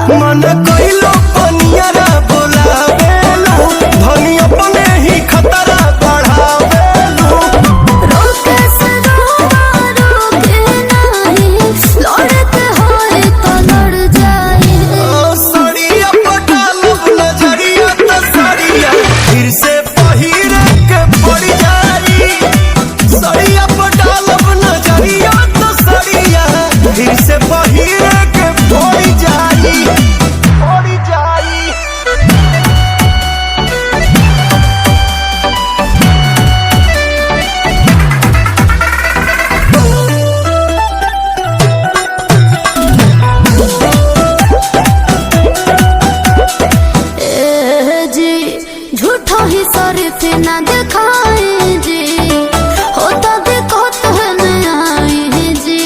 मन कइलो पनियरा बोलावेलू, धनी अपने ही खतरा बढ़ावेलू। रोके से रोवा रोके नाही, लड़ते होए तो लड़ जाए। ओ सड़िया पटालब नजरिया तो सड़िया फिर से पहिरे के पड़ जाई। सड़िया पटालब नजरिया तो सड़िया फिर से पहिरे के पड़ जाई, पड़ जाई। ए जी, झूठो ही सर पे ना दिखाए जी, होता देखो तो न आए जी।